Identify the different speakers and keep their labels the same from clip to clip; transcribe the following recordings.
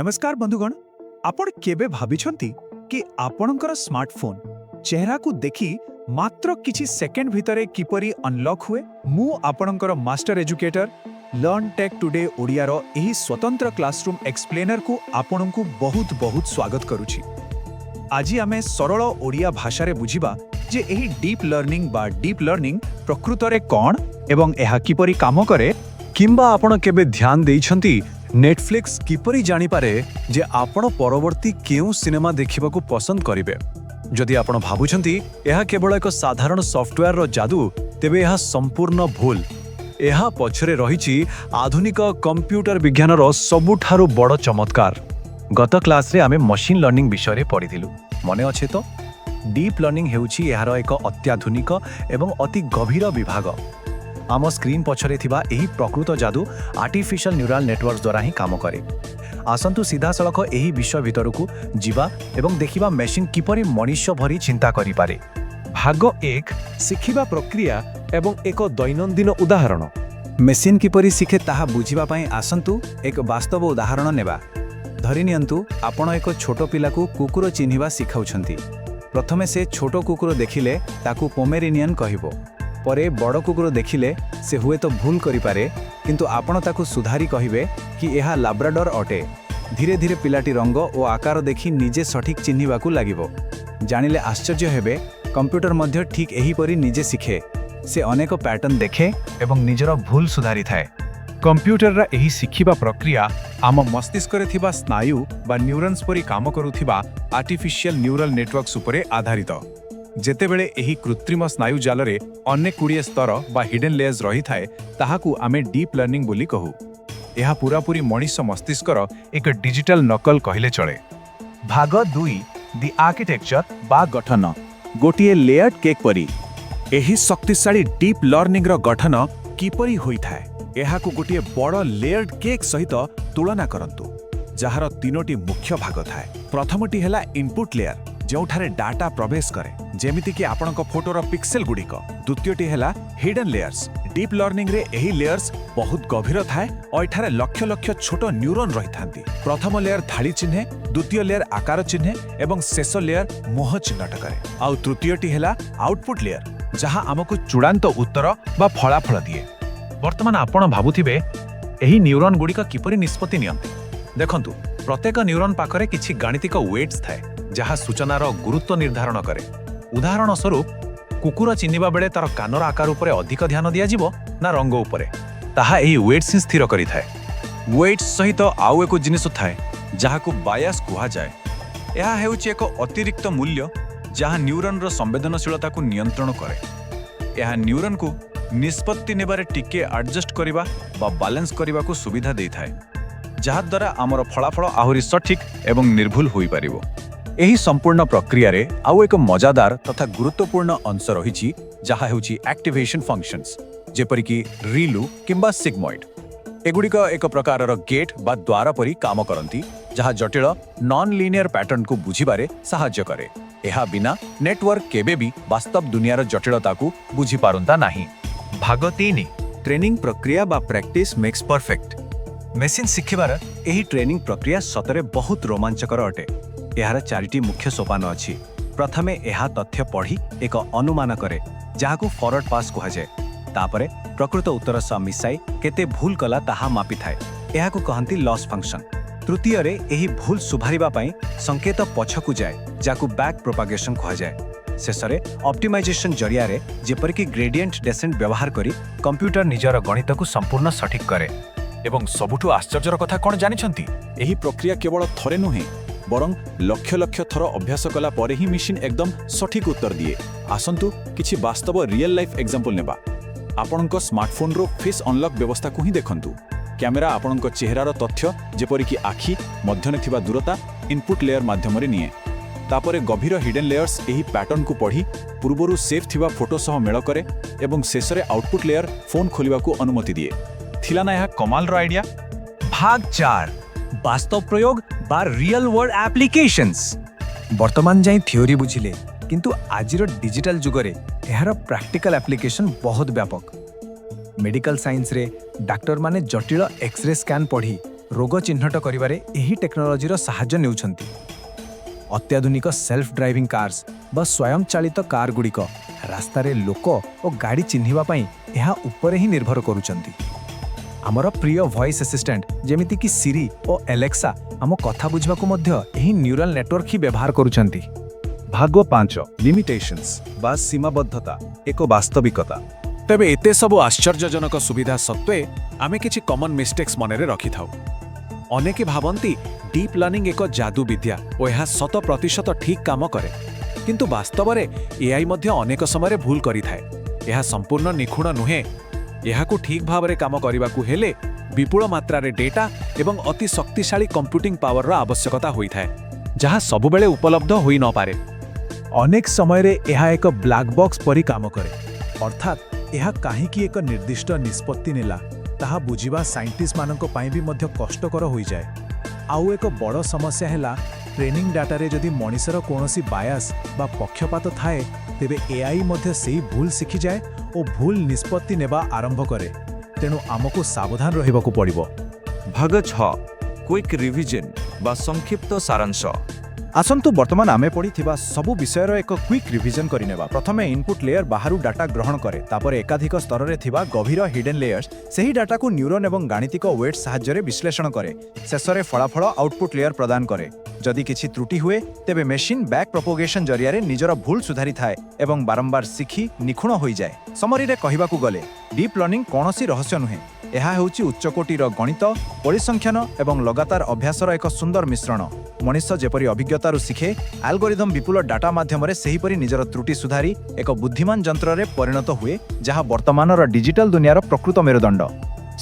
Speaker 1: ନମସ୍କାର ବନ୍ଧୁଗଣ। ଆପଣ କେବେ ଭାବିଛନ୍ତି କି ଆପଣଙ୍କର ସ୍ମାର୍ଟଫୋନ୍ ଚେହେରାକୁ ଦେଖି ମାତ୍ର କିଛି ସେକେଣ୍ଡ ଭିତରେ କିପରି ଅନଲକ୍ ହୁଏ? ମୁଁ ଆପଣଙ୍କର master educator, learn take today ଓଡ଼ିଆର ଏହି ସ୍ୱତନ୍ତ୍ର କ୍ଲାସରୁମ୍ ଏକ୍ସପ୍ଲେନରକୁ ଆପଣଙ୍କୁ ବହୁତ ବହୁତ ସ୍ୱାଗତ କରୁଛି। ଆଜି ଆମେ ସରଳ ଓଡ଼ିଆ ଭାଷାରେ ବୁଝିବା ଯେ ଏହି ଡିପ୍ ଲର୍ଣ୍ଣିଂ ବା ଡିପ୍ ଲର୍ଣ୍ଣିଂ ପ୍ରକୃତରେ କ'ଣ ଏବଂ ଏହା କିପରି କାମ କରେ।
Speaker 2: କିମ୍ବା ଆପଣ କେବେ ଧ୍ୟାନ ଦେଇଛନ୍ତି, ନେଟଫ୍ଲିକ୍ସ କିପରି ଜାଣିପାରେ ଯେ ଆପଣ ପରବର୍ତ୍ତୀ କେଉଁ ସିନେମା ଦେଖିବାକୁ ପସନ୍ଦ କରିବେ? ଯଦି ଆପଣ ଭାବୁଛନ୍ତି ଏହା କେବଳ ଏକ ସାଧାରଣ ସଫ୍ଟୱେୟାରର ଯାଦୁ, ତେବେ ଏହା ସମ୍ପୂର୍ଣ୍ଣ ଭୁଲ। ଏହା ପଛରେ ରହିଛି ଆଧୁନିକ କମ୍ପ୍ୟୁଟର ବିଜ୍ଞାନର ସବୁଠାରୁ ବଡ଼ ଚମତ୍କାର। ଗତ କ୍ଲାସରେ ଆମେ ମସିନ୍ ଲର୍ଣ୍ଣିଂ ବିଷୟରେ ପଢ଼ିଥିଲୁ, ମନେ ଅଛି ତ? ଡିପ୍ ଲର୍ଣ୍ଣିଂ ହେଉଛି ଏହାର ଏକ ଅତ୍ୟାଧୁନିକ ଏବଂ ଅତି ଗଭୀର ବିଭାଗ। ଆମ ସ୍କ୍ରିନ୍ ପଛରେ ଥିବା ଏହି ପ୍ରକୃତ ଯାଦୁ ଆର୍ଟିଫିସିଆଲ ନ୍ୟୁରାଲ ନେଟୱାର୍କ ଦ୍ୱାରା ହିଁ କାମ କରେ। ଆସନ୍ତୁ ସିଧାସଳଖ ଏହି ବିଷୟ ଭିତରକୁ ଯିବା ଏବଂ ଦେଖିବା ମେସିନ୍ କିପରି ମଣିଷ ଭଳି ଚିନ୍ତା କରିପାରେ।
Speaker 3: ଭାଗ 1, ଶିଖିବା ପ୍ରକ୍ରିୟା ଏବଂ ଏକ ଦୈନନ୍ଦିନ ଉଦାହରଣ।
Speaker 1: ମେସିନ୍ କିପରି ଶିଖେ ତାହା ବୁଝିବା ପାଇଁ ଆସନ୍ତୁ ଏକ ବାସ୍ତବ ଉଦାହରଣ ନେବା। ଧରିନିଅନ୍ତୁ, ଆପଣ ଏକ ଛୋଟ ପିଲାକୁ କୁକୁର ଚିହ୍ନିବା ଶିଖାଉଛନ୍ତି। ପ୍ରଥମେ ସେ ଛୋଟ କୁକୁର ଦେଖିଲେ ତାକୁ ପୋମେରିନିଆନ୍ କହିବ। ପରେ ବଡ଼ କୁକୁର ଦେଖିଲେ ସେ ହୁଏତ ଭୁଲ କରିପାରେ, କିନ୍ତୁ ଆପଣ ତାକୁ ସୁଧାରି କହିବେ କି ଏହା ଲାବ୍ରାଡର ଅଟେ। ଧୀରେ ଧୀରେ ପିଲାଟି ରଙ୍ଗ ଓ ଆକାର ଦେଖି ନିଜେ ସଠିକ୍ ଚିହ୍ନିବାକୁ ଲାଗିବ। ଜାଣିଲେ ଆଶ୍ଚର୍ଯ୍ୟ ହେବେ, କମ୍ପ୍ୟୁଟର ମଧ୍ୟ ଠିକ୍ ଏହିପରି ନିଜେ ଶିଖେ। ସେ ଅନେକ ପ୍ୟାଟର୍ନ ଦେଖେ ଏବଂ ନିଜର ଭୁଲ ସୁଧାରିଥାଏ।
Speaker 3: କମ୍ପ୍ୟୁଟରର ଏହି ଶିଖିବା ପ୍ରକ୍ରିୟା ଆମ ମସ୍ତିଷ୍କରେ ଥିବା ସ୍ନାୟୁ ବା ନ୍ୟୁରନ୍ସ ପରି କାମ କରୁଥିବା ଆର୍ଟିଫିସିଆଲ ନ୍ୟୁରାଲ ନେଟୱାର୍କସ୍ ଉପରେ ଆଧାରିତ। ଯେତେବେଳେ ଏହି କୃତ୍ରିମ ସ୍ନାୟୁ ଜାଲରେ ଅନେକ ଗୁଡ଼ିଏ ସ୍ତର ବା ହିଡେନ୍ ଲେୟର୍ସ ରହିଥାଏ, ତାହାକୁ ଆମେ ଡିପ୍ ଲର୍ଣ୍ଣିଂ ବୋଲି କହୁ। ଏହା ପୂରାପୂରି ମଣିଷ ମସ୍ତିଷ୍କର ଏକ ଡିଜିଟାଲ ନକଲ କହିଲେ ଚଳେ।
Speaker 1: ଭାଗ 2, ଦି ଆର୍କିଟେକ୍ଚର ବା ଗଠନ, ଗୋଟିଏ ଲେୟର୍ଡ କେକ୍ ପରି।
Speaker 3: ଏହି ଶକ୍ତିଶାଳୀ ଡିପ୍ ଲର୍ଣ୍ଣିଂର ଗଠନ କିପରି ହୋଇଥାଏ, ଏହାକୁ ଗୋଟିଏ ବଡ଼ ଲେୟର୍ଡ କେକ୍ ସହିତ ତୁଳନା କରନ୍ତୁ, ଯାହାର ତିନୋଟି ମୁଖ୍ୟ ଭାଗ ଥାଏ। ପ୍ରଥମଟି ହେଲା ଇନପୁଟ୍ ଲେୟର, ଯେଉଁଠାରେ ଡାଟା ପ୍ରବେଶ କରେ, ଯେମିତିକି ଆପଣଙ୍କ ଫଟୋର ପିକ୍ସେଲ ଗୁଡ଼ିକ। ଦ୍ୱିତୀୟଟି ହେଲା ହିଡେନ୍ ଲେୟର୍ସ। ଡିପ୍ ଲର୍ଣ୍ଣିଂରେ ଏହି ଲେୟର୍ସ ବହୁତ ଗଭୀର ଥାଏ ଓ ଏଠାରେ ଲକ୍ଷ ଲକ୍ଷ ଛୋଟ ନ୍ୟୁରନ୍ ରହିଥାନ୍ତି। ପ୍ରଥମ ଲେୟର ଧାଡ଼ି ଚିହ୍ନେ, ଦ୍ୱିତୀୟ ଲେୟର ଆକାର ଚିହ୍ନେ ଏବଂ ଶେଷ ଲେୟର ମୁହଁ ଚିହ୍ନଟ କରେ। ଆଉ ତୃତୀୟଟି ହେଲା ଆଉଟପୁଟ୍ ଲେୟର, ଯାହା ଆମକୁ ଚୂଡ଼ାନ୍ତ ଉତ୍ତର ବା ଫଳାଫଳ ଦିଏ। ବର୍ତ୍ତମାନ ଆପଣ ଭାବୁଥିବେ, ଏହି ନ୍ୟୁରନ୍ ଗୁଡ଼ିକ କିପରି ନିଷ୍ପତ୍ତି ନିଅନ୍ତି? ଦେଖନ୍ତୁ, ପ୍ରତ୍ୟେକ ନ୍ୟୁରନ୍ ପାଖରେ କିଛି ଗାଣିତିକ ୱେଟ୍ସ ଥାଏ, ଯାହା ସୂଚନାର ଗୁରୁତ୍ୱ ନିର୍ଦ୍ଧାରଣ କରେ। ଉଦାହରଣ ସ୍ୱରୂପ, କୁକୁର ଚିହ୍ନିବା ବେଳେ ତାର କାନର ଆକାର ଉପରେ ଅଧିକ ଧ୍ୟାନ ଦିଆଯିବ ନା ରଙ୍ଗ ଉପରେ, ତାହା ଏହି ୱେଟ୍ସ ହିଁ ସ୍ଥିର କରିଥାଏ।
Speaker 2: ୱେଟ୍ସ ସହିତ ଆଉ ଏକ ଜିନିଷ ଥାଏ, ଯାହାକୁ ବାୟାସ୍ କୁହାଯାଏ। ଏହା ହେଉଛି ଏକ ଅତିରିକ୍ତ ମୂଲ୍ୟ, ଯାହା ନ୍ୟୁରନ୍ର ସମ୍ବେଦନଶୀଳତାକୁ ନିୟନ୍ତ୍ରଣ କରେ। ଏହା ନ୍ୟୁରନ୍କୁ ନିଷ୍ପତ୍ତି ନେବାରେ ଟିକେ ଆଡଜଷ୍ଟ କରିବା ବା ବାଲାନ୍ସ କରିବାକୁ ସୁବିଧା ଦେଇଥାଏ, ଯାହାଦ୍ୱାରା ଆମର ଫଳାଫଳ ଆହୁରି ସଠିକ୍ ଏବଂ ନିର୍ଭୁଲ ହୋଇପାରିବ। ଏହି ସମ୍ପୂର୍ଣ୍ଣ ପ୍ରକ୍ରିୟାରେ ଆଉ ଏକ ମଜାଦାର ତଥା ଗୁରୁତ୍ୱପୂର୍ଣ୍ଣ ଅଂଶ ରହିଛି, ଯାହା ହେଉଛି ଆକ୍ଟିଭେସନ୍ ଫଙ୍କସନ୍ସ, ଯେପରିକି ରିଲୁ କିମ୍ବା ସିଗ୍ମଏଡ୍। ଏଗୁଡ଼ିକ ଏକ ପ୍ରକାରର ଗେଟ୍ ବା ଦ୍ୱାର ପରି କାମ କରନ୍ତି, ଯାହା ଜଟିଳ ନନ୍ ଲିନିୟର ପ୍ୟାଟର୍ନକୁ ବୁଝିବାରେ ସାହାଯ୍ୟ କରେ। ଏହା ବିନା ନେଟୱାର୍କ କେବେ ବି ବାସ୍ତବ ଦୁନିଆର ଜଟିଳତାକୁ ବୁଝିପାରନ୍ତା ନାହିଁ।
Speaker 1: ଭାଗ 3, ଟ୍ରେନିଂ ପ୍ରକ୍ରିୟା ବା ପ୍ରାକ୍ଟିସ୍ ମେକ୍ସ ପରଫେକ୍ଟ। ମେସିନ୍ ଶିଖିବାର ଏହି ଟ୍ରେନିଂ ପ୍ରକ୍ରିୟା ସତରେ ବହୁତ ରୋମାଞ୍ଚକର ଅଟେ। ଏହାର ଚାରିଟି ମୁଖ୍ୟ ସୋପାନ ଅଛି। ପ୍ରଥମେ ଏହା ତଥ୍ୟ ପଢ଼ି ଏକ ଅନୁମାନ କରେ, ଯାହାକୁ ଫରୱାର୍ଡ ପାସ୍ କୁହାଯାଏ। ତାପରେ ପ୍ରକୃତ ଉତ୍ତର ସହ ମିଶାଇ କେତେ ଭୁଲ କଲା ତାହା ମାପିଥାଏ। ଏହାକୁ କହନ୍ତି ଲସ୍ ଫଙ୍କସନ୍। ତୃତୀୟରେ ଏହି ଭୁଲ ସୁଧାରିବା ପାଇଁ ସଂକେତ ପଛକୁ ଯାଏ, ଯାହାକୁ ବ୍ୟାକ୍ ପ୍ରୋପାଗେସନ୍ କୁହାଯାଏ। ଶେଷରେ ଅପ୍ଟିମାଇଜେସନ୍ ଜରିଆରେ, ଯେପରିକି ଗ୍ରେଡିଏଣ୍ଟ ଡେସେଣ୍ଟ ବ୍ୟବହାର କରି, କମ୍ପ୍ୟୁଟର ନିଜର ଗଣିତକୁ ସମ୍ପୂର୍ଣ୍ଣ ସଠିକ୍ କରେ।
Speaker 2: ଏବଂ ସବୁଠୁ ଆଶ୍ଚର୍ଯ୍ୟର କଥା କ'ଣ ଜାଣିଛନ୍ତି? ଏହି ପ୍ରକ୍ରିୟା କେବଳ ଥରେ ନୁହେଁ, ବରଂ ଲକ୍ଷ ଲକ୍ଷ ଥର ଅଭ୍ୟାସ କଲା ପରେ ହିଁ ମେସିନ୍ ଏକଦମ ସଠିକ୍ ଉତ୍ତର ଦିଏ। ଆସନ୍ତୁ କିଛି ବାସ୍ତବ ରିଏଲ୍ ଲାଇଫ୍ ଏକ୍ଜାମ୍ପଲ୍ ନେବା। ଆପଣଙ୍କ ସ୍ମାର୍ଟଫୋନ୍ର ଫେସ୍ ଅନଲକ୍ ବ୍ୟବସ୍ଥାକୁ ହିଁ ଦେଖନ୍ତୁ। କ୍ୟାମେରା ଆପଣଙ୍କ ଚେହେରାର ତଥ୍ୟ, ଯେପରିକି ଆଖି ମଧ୍ୟରେ ଥିବା ଦୂରତା, ଇନପୁଟ୍ ଲେୟର ମାଧ୍ୟମରେ ନିଏ। ତାପରେ ଗଭୀର ହିଡେନ୍ ଲେୟର୍ସ ଏହି ପ୍ୟାଟର୍ନକୁ ପଢ଼ି ପୂର୍ବରୁ ସେଭ୍ ଥିବା ଫଟୋ ସହ ମେଳ କରେ ଏବଂ ଶେଷରେ ଆଉଟପୁଟ୍ ଲେୟର ଫୋନ୍ ଖୋଲିବାକୁ ଅନୁମତି ଦିଏ। ଥିଲା ନା ଏହା କମାଲର ଆଇଡିଆ?
Speaker 1: ଭାଗ 4, ବାସ୍ତବ ପ୍ରୟୋଗ ବା ରିଅଲ ୱାର୍ଲ୍ଡ ଆପ୍ଲିକେସନ୍ସ। ବର୍ତ୍ତମାନ ଯାଏଁ ଥିଓରି ବୁଝିଲେ, କିନ୍ତୁ ଆଜିର ଡିଜିଟାଲ ଯୁଗରେ ଏହାର ପ୍ରାକ୍ଟିକାଲ ଆପ୍ଲିକେସନ୍ ବହୁତ ବ୍ୟାପକ। ମେଡିକାଲ ସାଇନ୍ସରେ ଡାକ୍ତରମାନେ ଜଟିଳ ଏକ୍ସରେ ସ୍କାନ୍ ପଢ଼ି
Speaker 4: ରୋଗ ଚିହ୍ନଟ କରିବାରେ ଏହି ଟେକ୍ନୋଲୋଜିର ସାହାଯ୍ୟ ନେଉଛନ୍ତି। ଅତ୍ୟାଧୁନିକ ସେଲ୍ଫ ଡ୍ରାଇଭିଂ କାର୍ସ ବା ସ୍ୱୟଂଚାଳିତ କାରଗୁଡ଼ିକ ରାସ୍ତାରେ ଲୋକ ଓ ଗାଡ଼ି ଚିହ୍ନିବା ପାଇଁ ଏହା ଉପରେ ହିଁ ନିର୍ଭର କରୁଛନ୍ତି। ଆମର ପ୍ରିୟ ଭଏସ୍ ଆସିଷ୍ଟାଣ୍ଟ ଯେମିତିକି ସିରି ଓ ଏଲେକ୍ସା ଆମ କଥା ବୁଝିବାକୁ ମଧ୍ୟ ଏହି ନ୍ୟୁରାଲ ନେଟୱାର୍କ ହିଁ ବ୍ୟବହାର କରୁଛନ୍ତି।
Speaker 3: ଭାଗ 5, ଲିମିଟେସନ୍ସ ବା ସୀମାବଦ୍ଧତା, ଏକ ବାସ୍ତବିକତା।
Speaker 5: ତେବେ ଏତେ ସବୁ ଆଶ୍ଚର୍ଯ୍ୟଜନକ ସୁବିଧା ସତ୍ତ୍ୱେ ଆମେ କିଛି କମନ୍ ମିଷ୍ଟେକ୍ସ ମନରେ ରଖିଥାଉ। ଅନେକେ ଭାବନ୍ତି ଡିପ୍ ଲର୍ଣ୍ଣିଂ ଏକ ଯାଦୁ ବିଦ୍ୟା ଓ ଏହା 100% ଠିକ୍ କାମ କରେ। କିନ୍ତୁ ବାସ୍ତବରେ ଏଆଇ ମଧ୍ୟ ଅନେକ ସମୟରେ ଭୁଲ କରିଥାଏ। ଏହା ସମ୍ପୂର୍ଣ୍ଣ ନିଖୁଣ ନୁହେଁ। ଏହାକୁ ଠିକ୍ ଭାବରେ କାମ କରିବାକୁ ହେଲେ ବିପୁଳ ମାତ୍ରାରେ ଡେଟା ଏବଂ ଅତି ଶକ୍ତିଶାଳୀ କମ୍ପ୍ୟୁଟିଂ ପାୱାରର ଆବଶ୍ୟକତା ହୋଇଥାଏ, ଯାହା ସବୁବେଳେ ଉପଲବ୍ଧ ହୋଇନପାରେ।
Speaker 4: ଅନେକ ସମୟରେ ଏହା ଏକ ବ୍ଲାକ୍ ବକ୍ସ ପରି କାମ କରେ, ଅର୍ଥାତ୍ ଏହା କାହିଁକି ଏକ ନିର୍ଦ୍ଦିଷ୍ଟ ନିଷ୍ପତ୍ତି ନେଲା, ତାହା ବୁଝିବା ସାଇଣ୍ଟିଷ୍ଟମାନଙ୍କ ପାଇଁ ବି ମଧ୍ୟ କଷ୍ଟକର ହୋଇଯାଏ। ଆଉ ଏକ ବଡ଼ ସମସ୍ୟା ହେଲା, ଟ୍ରେନିଂ ଡାଟାରେ ଯଦି ମଣିଷର କୌଣସି ବାୟାସ ବା ପକ୍ଷପାତ ଥାଏ, ତେବେ ଏଆଇ ମଧ୍ୟ ସେଇ ଭୁଲ ଶିଖିଯାଏ ଓ ଭୁଲ ନିଷ୍ପତ୍ତି ନେବା ଆରମ୍ଭ କରେ। ତେଣୁ ଆମକୁ ସାବଧାନ ରହିବାକୁ ପଡ଼ିବ।
Speaker 2: ଭାଗ 6, କ୍ୱିକ୍ ରିଭିଜନ ବା ସଂକ୍ଷିପ୍ତ ସାରାଂଶ।
Speaker 1: ଆସନ୍ତୁ ବର୍ତ୍ତମାନ ଆମେ ପଢ଼ିଥିବା ସବୁ ବିଷୟର ଏକ କ୍ୱିକ୍ ରିଭିଜନ କରିନେବା। ପ୍ରଥମେ, ଇନପୁଟ୍ ଲେୟର ବାହାରୁ ଡାଟା ଗ୍ରହଣ କରେ। ତାପରେ ଏକାଧିକ ସ୍ତରରେ ଥିବା ଗଭୀର ହିଡେନ୍ ଲେୟର୍ସ ସେହି ଡାଟାକୁ ନ୍ୟୁରନ୍ ଏବଂ ଗାଣିତିକ ୱେଟ୍ ସାହାଯ୍ୟରେ ବିଶ୍ଳେଷଣ କରେ। ଶେଷରେ ଫଳାଫଳ ଆଉଟପୁଟ୍ ଲେୟର ପ୍ରଦାନ କରେ। ଯଦି କିଛି ତ୍ରୁଟି ହୁଏ, ତେବେ ମେସିନ୍ ବ୍ୟାକ୍ ପ୍ରପୋଗେସନ୍ ଜରିଆରେ ନିଜର ଭୁଲ ସୁଧାରିଥାଏ ଏବଂ ବାରମ୍ବାର ଶିଖି ନିଖୁଣ ହୋଇଯାଏ। ସମରିରେ କହିବାକୁ ଗଲେ, ଡିପ୍ ଲର୍ଣ୍ଣିଂ କୌଣସି ରହସ୍ୟ ନୁହେଁ। ଏହା ହେଉଛି ଉଚ୍ଚକୋଟୀର ଗଣିତ, ପରିସଂଖ୍ୟାନ ଏବଂ ଲଗାତାର ଅଭ୍ୟାସର ଏକ ସୁନ୍ଦର ମିଶ୍ରଣ। ମଣିଷ ଯେପରି ଅଭିଜ୍ଞତାରୁ ଶିଖେ, ଆଲଗୋରିଦମ୍ ବିପୁଳ ଡାଟା ମାଧ୍ୟମରେ ସେହିପରି ନିଜର ତ୍ରୁଟି ସୁଧାରି ଏକ ବୁଦ୍ଧିମାନ ଯନ୍ତ୍ରରେ ପରିଣତ ହୁଏ, ଯାହା ବର୍ତ୍ତମାନର ଡିଜିଟାଲ ଦୁନିଆର ପ୍ରକୃତ ମେରୁଦଣ୍ଡ।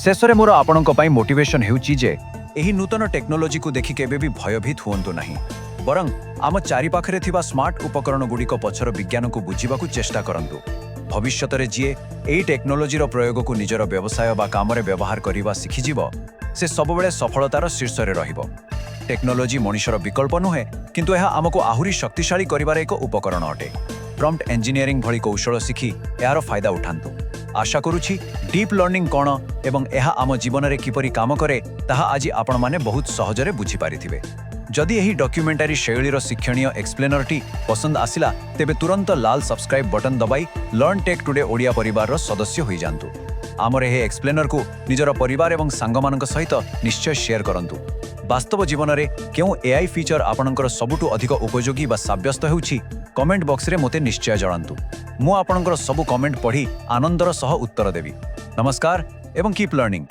Speaker 1: ଶେଷରେ ମୋର ଆପଣଙ୍କ ପାଇଁ ମୋଟିଭେସନ ହେଉଛି ଯେ ଏହି ନୂତନ ଟେକ୍ନୋଲୋଜିକୁ ଦେଖି କେବେ ବି ଭୟଭୀତ ହୁଅନ୍ତୁ ନାହିଁ, ବରଂ ଆମ ଚାରିପାଖରେ ଥିବା ସ୍ମାର୍ଟ ଉପକରଣଗୁଡ଼ିକ ପଛର ବିଜ୍ଞାନକୁ ବୁଝିବାକୁ ଚେଷ୍ଟା କରନ୍ତୁ। ଭବିଷ୍ୟତରେ ଯିଏ ଏହି ଟେକ୍ନୋଲୋଜିର ପ୍ରୟୋଗକୁ ନିଜର ବ୍ୟବସାୟ ବା କାମରେ ବ୍ୟବହାର କରିବା ଶିଖିଯିବ, ସେ ସବୁବେଳେ ସଫଳତାର ଶୀର୍ଷରେ ରହିବ। ଟେକ୍ନୋଲୋଜି ମଣିଷର ବିକଳ୍ପ ନୁହେଁ, କିନ୍ତୁ ଏହା ଆମକୁ ଆହୁରି ଶକ୍ତିଶାଳୀ କରିବାର ଏକ ଉପକରଣ ଅଟେ। ପ୍ରମ୍ପ୍ଟ ଇଞ୍ଜିନିୟରିଂ ଭଳି କୌଶଳ ଶିଖି ଏହାର ଫାଇଦା ଉଠାନ୍ତୁ। ଆଶା କରୁଛି, ଡିପ୍ ଲର୍ଣ୍ଣିଂ କ'ଣ ଏବଂ ଏହା ଆମ ଜୀବନରେ କିପରି କାମ କରେ, ତାହା ଆଜି ଆପଣମାନେ ବହୁତ ସହଜରେ ବୁଝିପାରିଥିବେ। ଯଦି ଏହି ଡକ୍ୟୁମେଣ୍ଟାରୀ ଶୈଳୀର ଶିକ୍ଷଣୀୟ ଏକ୍ସପ୍ଲେନରଟି ପସନ୍ଦ ଆସିଲା, ତେବେ ତୁରନ୍ତ ଲାଲ ସବସ୍କ୍ରାଇବ୍ ବଟନ୍ ଦବାଇ ଲର୍ନ ଟେକ୍ ଟୁଡେ ଓଡ଼ିଆ ପରିବାରର ସଦସ୍ୟ ହୋଇଯାଆନ୍ତୁ। ଆମର ଏହି ଏକ୍ସପ୍ଲେନରକୁ ନିଜର ପରିବାର ଏବଂ ସାଙ୍ଗମାନଙ୍କ ସହିତ ନିଶ୍ଚୟ ସେୟାର କରନ୍ତୁ। ବାସ୍ତବ ଜୀବନରେ କେଉଁ ଏଆଇ ଫିଚର ଆପଣଙ୍କର ସବୁଠୁ ଅଧିକ ଉପଯୋଗୀ ବା ସାବ୍ୟସ୍ତ ହେଉଛି, କମେଣ୍ଟ ବକ୍ସରେ ମୋତେ ନିଶ୍ଚୟ ଜଣାନ୍ତୁ। ମୁଁ ଆପଣଙ୍କର ସବୁ କମେଣ୍ଟ ପଢ଼ି ଆନନ୍ଦର ସହ ଉତ୍ତର ଦେବି। ନମସ୍କାର ଏବଂ କିପ୍ ଲର୍ଣ୍ଣିଂ।